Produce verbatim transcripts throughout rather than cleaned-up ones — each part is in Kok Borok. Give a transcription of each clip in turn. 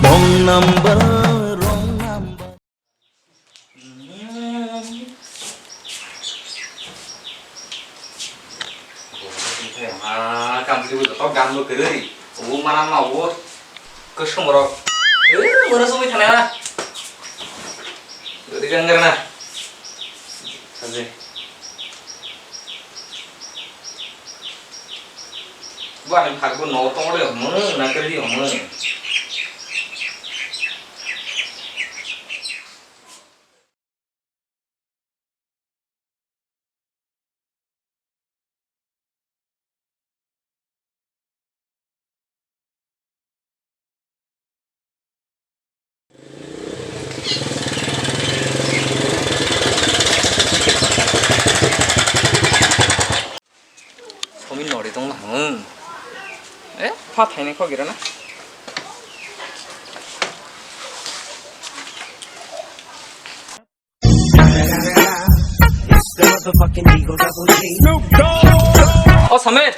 Wrong number, wrong number. Ah, kam sih, betul, kam lu kiri. Ubu mana mau, ubu. Kesum rok. Eh, mana sumi thana na. Jadi ganggar na. Saje. Buah yang phak bu no tong le, hmm, nang kiri, hmm. Somin nori tong na hwn. Eh, pha thainai kho gira na. O Samir.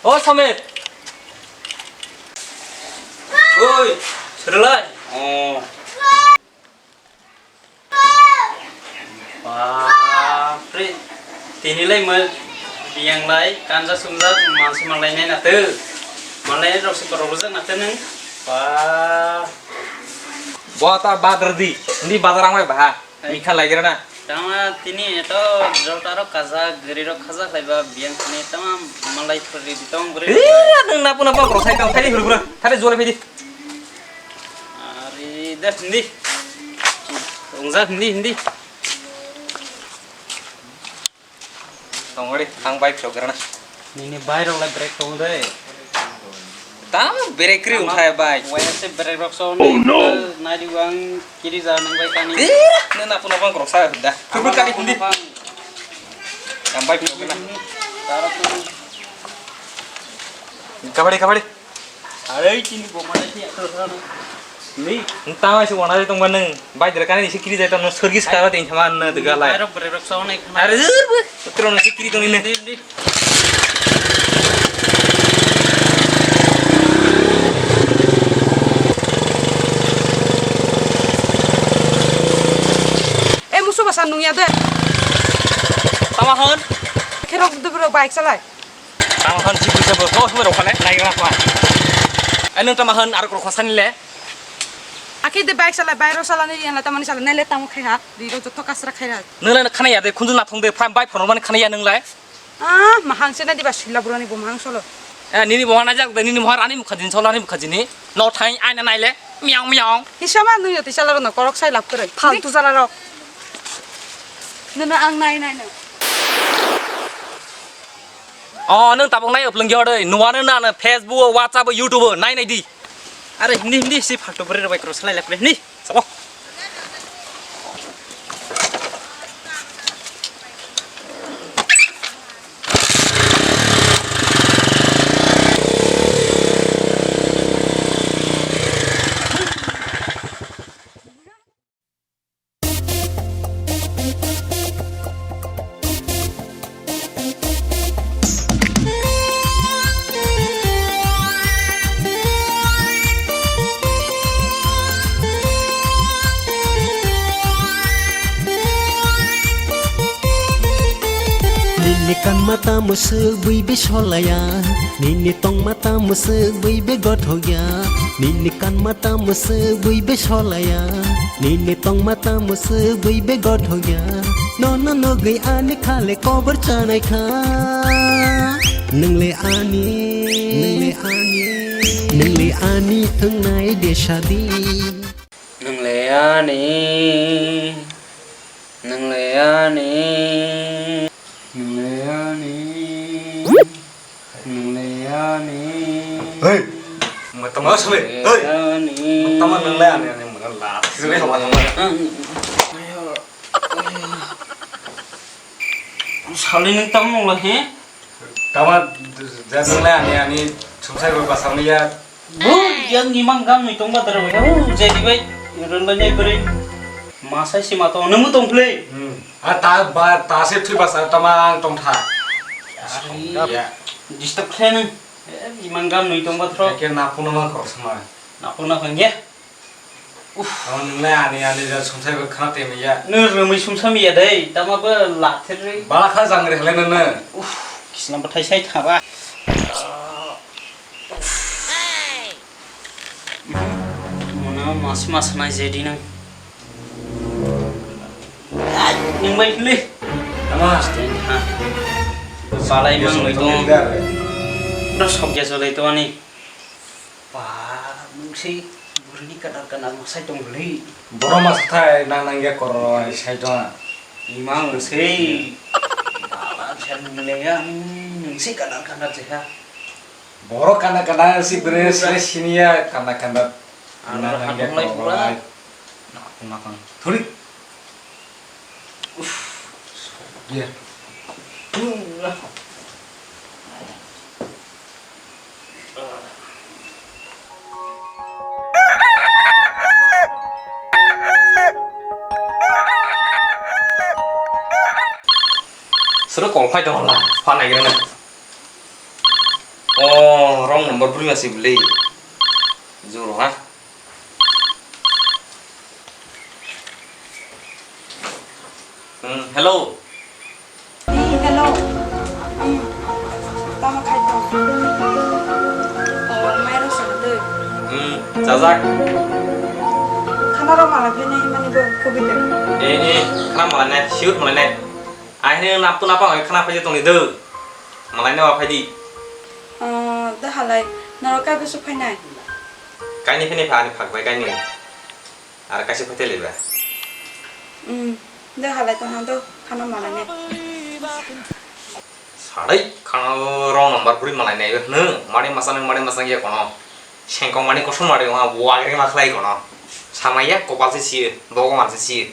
O Samir. Oi, sirlai. Oh. Bapre, tini lai mo biyang lai, kanja sumjak, mansi manlai nai na te. Manlai rok se korok rojak na te nung. Ba. Bo ta badar di, di badar ang bai baha. Hai. Mikha lai gira na. Tama tini eto jota rok kaza, gari rok kaza lai ba biyang tini tama malai khori di tong beri. Iya, nung napu napu rok sai kang thari huru huru, thari jole phidi. Ari dah hindi. Ungza hindi, hindi. Tongori, ang bike sok rana. Nini bike rok lai brake tong de. Tam brake kri ungthai bike. Waya se brake rok so. Oh no. Nai di wang kiri ja nang bike kani. Eh, nung napu napu rok sai da. Kubur kani hindi. Ang bike sok rana. Tara tu. Kabadi, kabadi. Are chini bomana si ato sana. Ni. Tama si wana tong ba nung. Bai dra kani si kiri jai tong service kara tin sama na de galai. Airo brake rok saw nai khana. Are jur bu. Tro na si kiri tong ni ne. Ni, ni. Eh, musu basa nung ya de. Tama hon. Kherok de bro bike salai. Tamo han si puisa bo, oh, sumai rok kale, nai gra pa. Ai, nung tamo han, aro rok khosani le. Aki de bike sala, bike rok sala ni yang la tamo ni sala, nai le tamo khai ha, di rok joto kasra khai ha. Nung le khana ya de, khunju na thong de, phai bike phone mani khana ya nung lai. Ah, mahang se na di ba sila burani bo mahang solo. Eh, nini bo hana jak de, nini mo rani mukha din solo, rani mukha jini. No thai, ai na nai le, miau miau. Hisa ma nung yo ti sala rok no korok sai lap kore. Phaltu sala rok. Nuna ang nai nai no. Oh, nung tabuk nai uplung yo doi. Nuwa nung na Facebook, WhatsApp, YouTube nai nai di. Are hindi hindi si phaltu beri rok bai cross lai lak hindi. Sabo. Nini kan mata musuk bui bisolaya. Nini tong mata musuk bui be gothok ya. Nini kan mata musuk bui be solaya. Nini tong mata musuk bui be gothok ya. Nono nugui ani khale kobor chanai kha. Nung le ani, nung le ani, nung le ani wngnai de sadi. Nung le ani, nung le ani. Nung le ani. Nung le ani. Hei. Matama sabe. Hei. Matama nung le ani ani mana la. Sini sama sama. Sali nung tamo nung le he? Tama ja nung le ani ani. Sumsai bo basang ya. Bu, yang imang gam ni tong ba dara bai. Oh, jadi bai. Ron bai nai beri. Masai si ma tong, nemu tong play. Hmm. A ta ba, ta se thui basa tamang tong tha. Ari. Ya. Disturb khlai nang. Eh, imang gam ni tong ba thro. Ke na puno ma khor sama. Na puno khang ya. Uff. Tamo nwngle ani, ani ja sumsai bo khna twi manya. Nw rwmwi sumsa manya dei, tamo bo lathir ri. Bala kha jang re khlai nwngnw. Uff, kislam bathai sai thaba. Mona mas mas nai je di nang. Nung bai le. Tamo. Ha. Balai mang bai tong. Ro sok ja solai to ani. Ba, nung se burini kadar kadar masai tong bwlwi. Borok masa thai nang nang ya koroi sai tong. Ima nung se. Bala sen mele ya, nung se kadar kadar se ha. Borok kadar kadar si bwrwi se sini ya kadar kadar. Ano nang nang ya hatung lai koroi. Pura. Nak nak. Thuri. Uff. Iya. Pura. Sero call phai tong la, phone nai gana. Oh, wrong number bri masi bli. Juro ha. Hmm, hello. Ee, hello. Hmm. Tamo khai tong? Oh, mairok sana twi. Hmm, chajak. Khana rok malai phai nai himani bo khobwi tong. Ee, ee, khana malai nai, sure malai nai. Aini naptu napa ngai khana phai tong ni do. Malai nai wa phai di. Oh, da halai. Norok kai bwswk phai nai? Kaini phai nai pha ani phak bai kaini. Ar kaisa phaitele ba. Hmm, de halai tong hang do, khana malai nai. Sadai khana wrong number bri malai nai hwno, mani masa nang mani masa ya kono. Sengkong mani kosong mari wa wagre ma khlai kono. Samaya kopal se si, bogo man se si.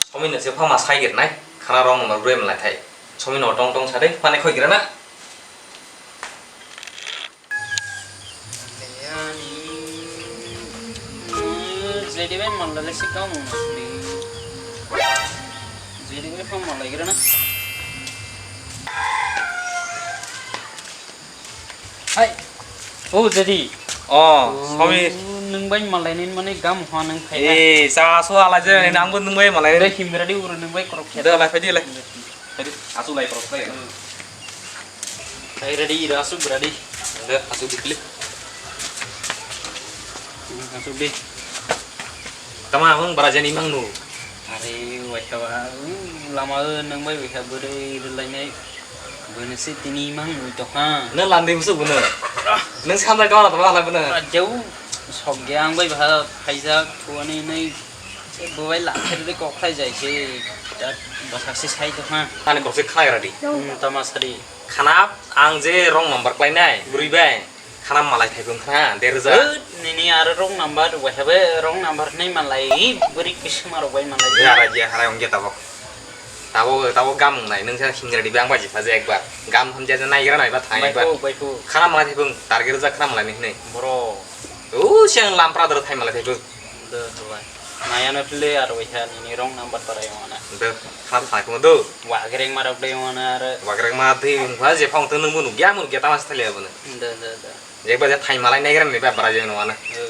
Somi no se phama sai gir nai, khana wrong number bri malai thai. Somi no tong tong sadai, phane khoi gira na. Jedi bai malai le si kamu. Jedi bai phone malai gira na. Hai. Oh, Jedi. Oh, Somi. Nung bai malai ni mani gam hwa nung phai. Eh, sa so ala je, nang bo nung bai malai. Dai himradi uru nung bai korok khe. Dai lai phai di lai. Ready? Asuk lai, korok lai. Hai, ready, ira asuk beradi. Ada asuk di klik. Asuk di. Tama, abang barajan imang nu. Are, waiha ba, hmm, lama o nang bai waiha bwrwi rwlai nai. Bwrwi si tini imang nu to ha. Nang landi musu bwno. Nang samlai tong, tama halai bwno. Jau, sok ge ang bai baha phaijak, thuani nai. Bo bai la khe de kok khlai jai se, da bwswk se sai tong ha. Ani bwswk khlai ra di. Hmm, tama sari. Khana ang je wrong number khlai nai, bwrwi bai. Khana malai thai bwng khana, der ja. Hut, nini aro wrong number, waiha bai wrong number nai malai, bwrwi kisima rok bai malai. Ya ra ya, harai ongya tabok. Tabok, tabok gam nai, nung sa himra di bang bai jipha je ekbar. Gam ham je nai gra nai ba thai ekbar. Bai ko, bai ko. Khana malai thai bwng, target ja khana malai ni hinai. Bro. U siang lampra dor thai malai thai bwng. Do, do, bai. Nayano phle aro waiha nini wrong number parai wana. Do, khap sai kuma do. Wagreng marok dei wana aro. Wagreng ma dei wngkha je phone tong nungbo nukya mun kya tamas thali abono. Do, do, do. Je ba je thai malai nai gra ni ba bara je wana. Do.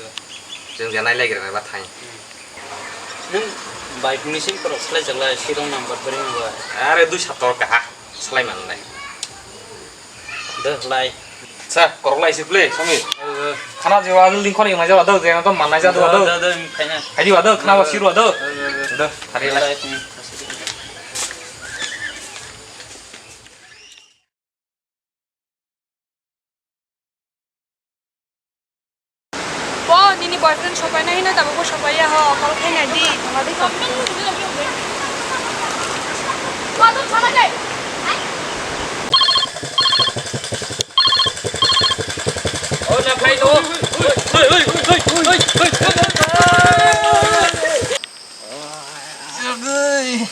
Jeng je nai lai gra ba thai. Hmm. Nung bai puni sing pro slai jala si wrong number parai wana. Are du sator kaha. Salai manlai. Deh, lai. Sa, korok lai sip le, Somi. Eh, eh. Khana je wagil ding khoni mai jaba do, je to manai jadu do. Do, do, do, khaina. Hai di wado, khana wa siru wado. Eh, eh, eh. Do, hari lai. Lai, hmm. Bo nini boyfriend sopai na hino tabuk bo sopai ya ho, call khai nai di, thangla di kok. O na khai do. Agoi.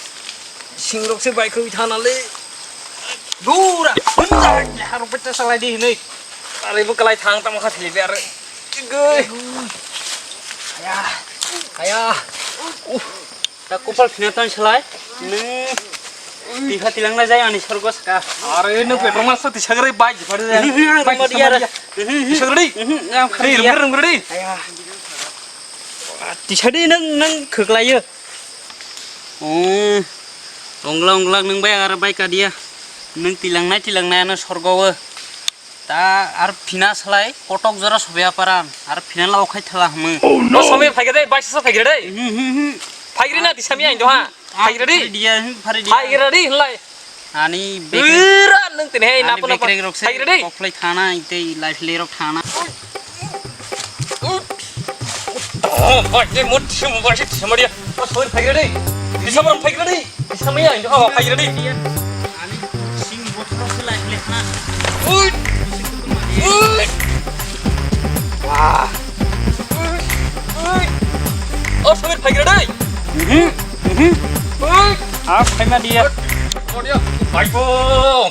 Singrok se bai khoi thana le. Dura. Harok pete salai di hinoi. Are bo kalai thang tamo kha thili be are. Goi. Aya. Aya. Uh. Ta kupal phina tan salai. Nung. Tiha tilang na jai ani sorgo saka. Are nung petrol mas tisa gari bai jipar jai. Bai tisa gari. Tisa gari. Aya. Hey, rum rum gari. Aya. Tisa di nung nung khuklai yo. Oh, ongla ongla nwng bai ar bai kadia. Nwng tilangnai tilangnai ano sorgo o. Ta ar phina salai kotok jora sobe aparan. Ar phina lao khai thala hmu. Oh, no. Sobe phaigre dai, bai sa phaigre dai. Hmm, hmm, hmm. Phaigre na disami ain doha. Phaigre di. Dia, hmm, phari dia. Phaigre di, lai. Ani bekrek. Ira, nung tini, hei, ani napo, napo. Bekrek rok se. Hai, ready? Koklai thana, itei life le rok thana. Oh, oi, je mot, je mot, je mot, ya. Oh, sorry, hai, ready? Bisa mot, hai, ready? Bisa mot, ya, oh, hai, ready? Ani sing botol rok se life le thana. Ui. Ui. Wah. Ui. Ui. Oh, sorry, hai, ready? Mhm. Mhm. Ui. Ah, phaima dia. Audio. Baibo,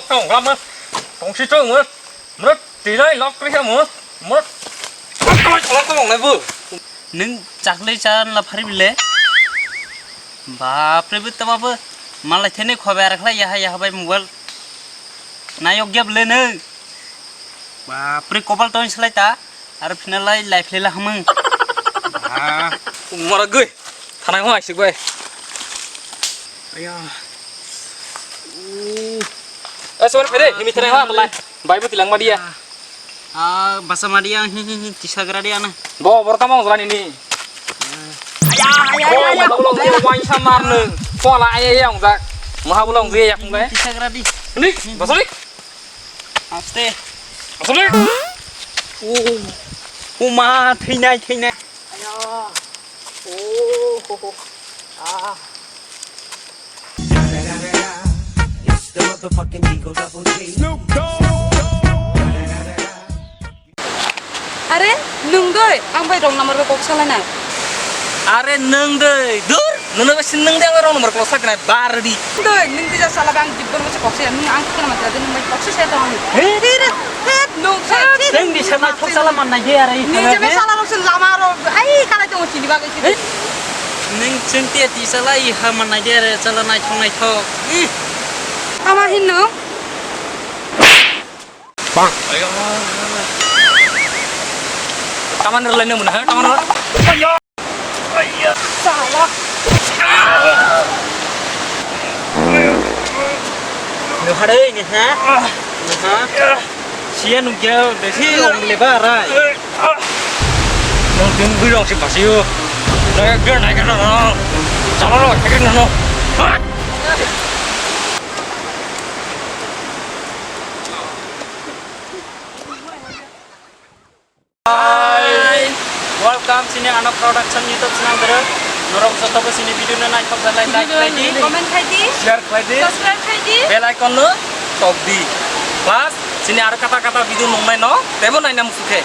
tong lama. Tong si tong mo. Mo tinai lok kri mo. Mo. Tong lok tong lai bu. Nung chakle chan la phari bile. Bapre bu tama bu. Malai thene khobe ar khlai yaha yaha bai mobile. Nayok gep le nung. Bapre kopal tong slai ta. Ar phina lai life le la hamung. Ah, mora gui. Thanai ho aisik bai. Aya. Eh, sorry, pede, himi thanai ho atalai. Bai bu tilang ma dia. Ah, basa ma dia, hi, hi, hi, tisa gra dia na. Bo, bor tamo jani ni. Aya, aya, aya, aya. Bo, bo, bo, bo, wain sa mar nung. Pola aya, aya, ong jak. Maha bulong dia yak nung bai. Tisa gra di. Ni, basa ni. Aste. Asole. Oh. Oh ma, theinai, theinai. Aya. Oh, ho, ho. Ah. Are, nwng doi, ang bai wrong number bai kok salainai. Are nwng doi, dur, nwng bai sin nwng de ang wrong number kok saknai bar di. Doi, nwng tija sala bang jibon mo se kok se, nwng ang khana matra de nwng bai kok se se tong. He? He re, he, nwng se, he, nwng di sama thok sala man nai de are. Nwng je be sala rok se lama ro, ai kala tong sini bagai se. Nwng chwng te ti sala i ha man nai de are, sala nai thong nai thok. Ama hin nwng. Bang. Taman rwlai nang mano, ha? Taman rwlai. Ayo. Ayo. Salah. Nung hadai ni, ha? Nung, ha? Sia nung kya, desi ong leba rai. Nung ding bui rong si pasi yo. Nung kya nai kya nung. Salah lo, kya nung. Hi. Welcome chini Anok Production YouTube channel doro. Norok joto bo chini video no naithok jalai like khlai di, comment khai di, share khlai di, subscribe khai di, bell icon no tok di. Plus chini aro kata kata video nungnai no tebo naina muchukhe.